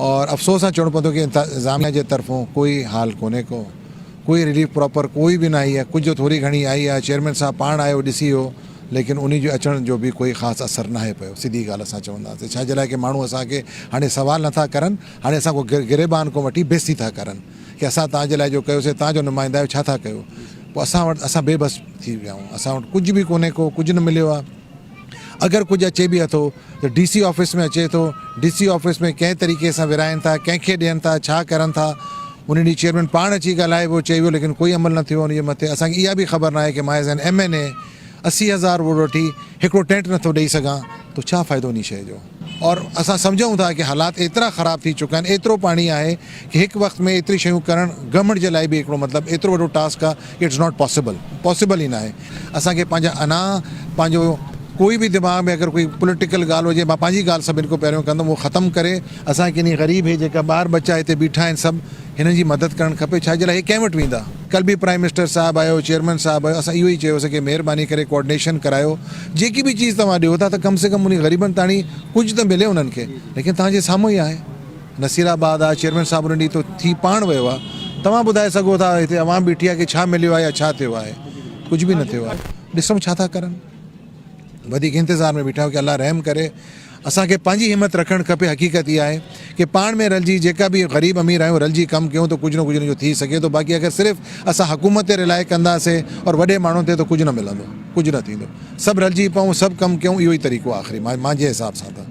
اور افسوس سان چوڻو پوندو ڪي انتظاميا جي طرفون ڪوئي حال ڪونهي ڪو ڪوئي رليف پراپر ڪوئي به نه آئي آهي ڪجهه ٿوري گهڻي آئي آهي چيئرمين صاحب پاڻ آيو ڏسي ويو ليڪن انهي جو اچڻ جو به ڪوئي خاص اثر ناهي پيو سڌي ڳالهه اسان چونداسين ڇا جي لاء ڪي ماڻهو اسان کي هاڻي سوال نٿا ڪرن هاڻي اسان کان گريبان کان وٺي بيستي ٿا ڪرن ڪي اسان توهان جي لاء جو ڪيوسي توهان جو نمائندا آهيو ڇا ٿا ڪيو پوء اسان وٽ اسان بي بس ٿي ويا آهيون اسان وٽ ڪجهه به ڪونهي ڪو ڪجهه نه مليو آهي اگر ڪجهه اچي به اٿو ته ڊي سي آفيس ۾ اچي ٿو ڊي سي آفيس ۾ ڪنهن طريقي سان ورهائين ٿا ڪنهن کي ڏين ٿا ڇا ڪرن ٿا ان ڏينهن چيئرمين پاڻ اچي ڳالهائي ويو چئي ويو ليڪن ڪوئي عمل نه ٿيو ان جي مٿي اسان کي اها به خبر ناهي ڪي مان as an M N A 80,000 vote وٺي هڪڙو ٽينٽ نٿو ڏئي سگهان ته ڇا فائدو انهي شيء جو. اور اسان سمجهون ٿا ڪي حالات ايترا خراب ٿي چڪا آهن ايترو پاڻي آهي ڪي هڪ وقت ۾ ايتري شيون ڪرڻ گورنمينٽ جي لاء به هڪڙو مطلب ايترو وڏو ٽاسڪ آهي ڪي it's not possible possible ئي ناهي اسان کي پنهنجا انا پنهنجو ڪوئي به دماغ ۾ اگر ڪوئي پوليٽيڪل ڳالهه هجي مان پنهنجي ڳالهه سڀن کان پهريون ڪندم اهو ختم ڪري اسان کي انهي غريب هي جيڪا ٻار ٻچا هتي بيٺا آهن سڀ هنن جي مدد ڪرڻ کپي ڇا جي لاء هي ڪنهن وٽ ويندا. ڪلهه به پرائم منسٽر صاحب آيو چيئرمين صاحب آيو اسان اهو ئي چيوسين ڪي مهرباني ڪري ڪوآرڊينيشن ڪرايو جيڪي به چيز توهان ڏيو ٿا ته ڪم سي ڪم انهي غريبن تاڻي ڪجهه ته ملي انهن کي ليڪن توهان جي سامهون ئي آهي نصير آباد آ چيئرمين صاحب ان ڏينهن ته ٿي پاڻ ويو آ توهان ٻڌائي سگهو ٿا هتي عوام بيٺي آ ڪي ڇا مليو آ يا ڇا ٿيو آهي ڪجهه به نه ٿيو آهي ڏسون ڇا ٿا ڪرن. وڌيڪ انتظار ۾ بيٺا آهيون ڪي الله رحم ڪري اسان کي پنهنجي همت رکڻ کپي حقيقت اها آهي ڪي پاڻ ۾ رلجي جيڪا به غريب امير آهيون رلجي ڪم ڪيون ته ڪجهه نه ڪجهه ان جو ٿي سگهي ٿو باقي اگر صرف اسان حڪومت تي رلائي ڪنداسي اور وڏي ماڻهن تي ته ڪجهه نه ملندو ڪجهه نه ٿيندو سڀ رلجي پئون سڀ ڪم ڪيون اهو ئي طريقو آخري مانجي حساب سان ته.